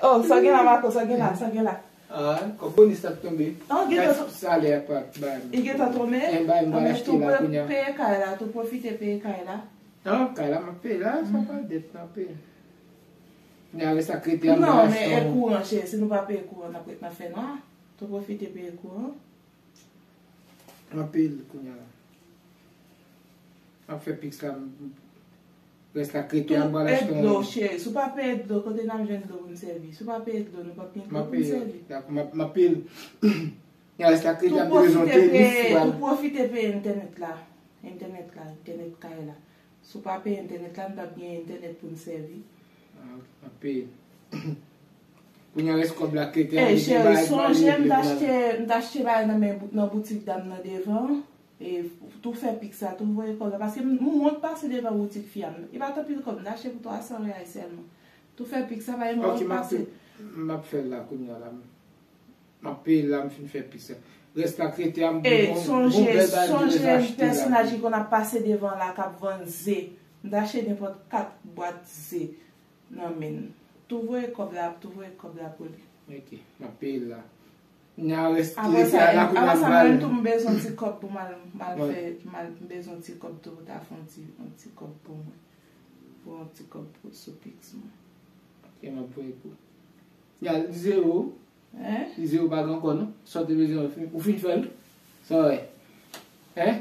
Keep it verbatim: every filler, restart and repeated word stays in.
Oh, sa gen la, Marco, sa gen la, sa gen la. Ah, kòb bonis la tonbe. Ah, gen Gad tan- salè a pa ba m. Li gen tan tonbe? En ba m pral achte la kounye a. Peye kay la, tou pwofite peye kay la. Non, kay la m ap peye la, sa pa dèt nan peye. Kounye a rès ak rete a m Non, pral men e achte yon. Kouran, cheri, si nou pa peye kouran, n ap ret nan fè nwa. Tou pwofite peye kouran. M ap peye l kounye a la. M ap fè piks la. M- Rès la krete Tou a m pral peye achte dlo, yon. cheri. Si w pa peye dlo, kote n ap jwenn dlo pou n sèvi? Si w pa peye dlo, nou p ap gen M dlo ap pou n peye. Sèvi. Dakò, m ap- m ap peye l. Rès la krete Tou a m bezwen pwofite tenis peye, pral. Tou pwofite peye entènèt la. Entènèt la, entènèt kay la. Si w pa peye entènèt la, nou p ap gen entènèt pou n sèvi. Ah, ok, m ap peye. Kounye a rès kòb la krete a Ey, m gen cheri, bagay pou m sonje m regle t pou mwen. achte, m t achte bagay nan men bout- nan boutik dam nan devan. E tou fè piks la, tou voye kòb la. Paske m m wont pase devan boutik fi a. E pa t anpil kòb, m t achte pou twa san reyal sèlman. Tou fè piks la, pa gen mwen Ok, wont m ap pase. M ap fè l la kounye a la. M ap peye l la, m fin fè piks la. Rès la krete a m Ey, bon- sonje, bon bèl bagay m sonje te achte la. Pèsonaj ki konn ap pase devan la k ap vann ze. M t achte nenpòt kat bwat ze nan men l. Tou voye kòb la, tou voye kòb la pou li. Ok, m ap peye l la. Nya rès Apre rete sa, a la kounye a apre m sa, pral. Mwen tou m bezwen ti kòb pou m al, m al Mwen. Fè, m al, m bezwen ti kòb tou, pou ta fè yon ti, yon ti kòb pou mwen. Pou yon ti kòb pou sou piks mwen. Ok, m ap voye pou. Nya, li zewo. Hein? Li zewo pa gen ankò non. Sa w te bezwen ou fin- ou fin fè l. Sa w wè. Hein?